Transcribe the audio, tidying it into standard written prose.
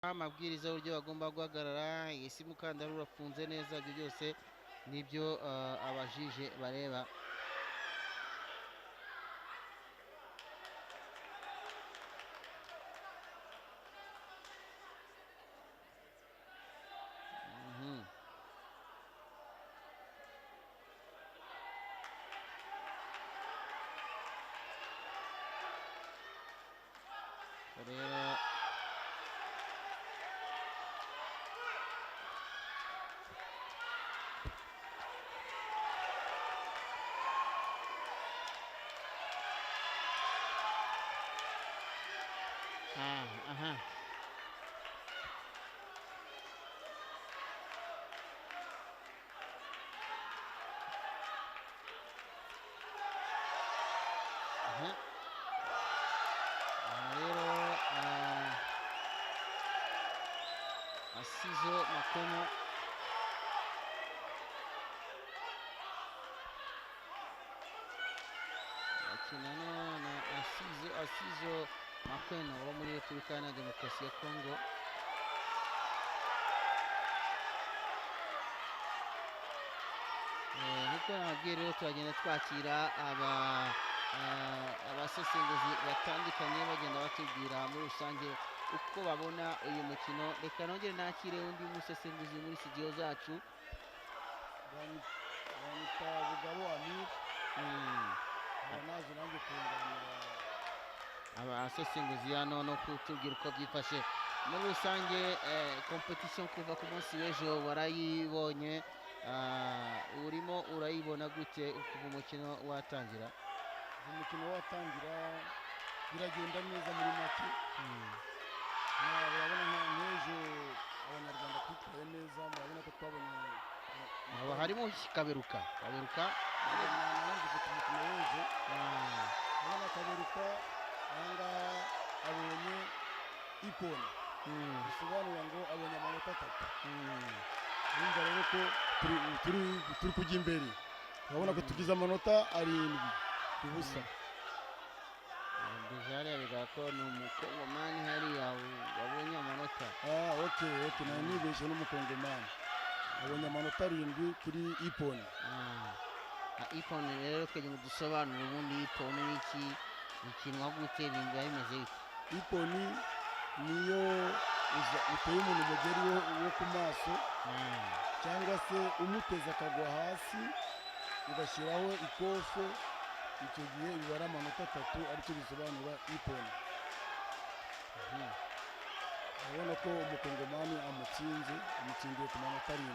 Amabwiriza y'uburyo bagomba guhagarara, ese umukandara urafunze neza, ibyo byose nibyo abajije bareba. Rero aha aha aha rero Asizo Makomo akina na Asizo Makweno wo muri Repubulika Iharanira Demokarasi ya Kongo. Nkuko nababwiye rero, turagenda twakira abasesenguzi batandukanye bagenda batubwira muri rusange uko babona uyu mukino. Reka nongere nakire undi musesenguzi muri studio zacu. Banyita Bugabo Amir. Nkaba naje nanjye kunganira abasesenguzi hano no kutubwira uko byifashe muri rusange. Competition kuva ku munsi w'ejo warayibonye, urimo urayibona gute kuva umukino watangira? Kuva umukino watangira biragenda neza muri make. Urabona nk'ejo Abanyarwanda twitwaye neza, murabona ko twabonye Haba harimo Kaberuka. Kaberuka Narangije ku mukino w'ejo, urabona Kaberuka ahangaha abonye ippon, bisobanura ngo abonye amanota 3. Urumva rero ko turi kujya imbere, urabona ko tugize amanota 7-0. Deja hariya bigaragara ko ni Umukongomani hariya wabonye amanota. Ah, okay, nari nibeshye, n'Umukongomani abonye amanota 7 kuri ippon. Ippon rero twagira ngo dusobanure, ubundi ippon ni iki, ikinwa gute, biba bimeze bite? Ippon niyo uteye umuntu umugeri wo ku maso cyangwa se umuteze akagwa hasi, ugashyiraho ikofe, icyo gihe biba ari amanota 3, aricyo bisobanura ippon. Urabona ko Umukongomani amutsinze, amutsindiye ku manota 7.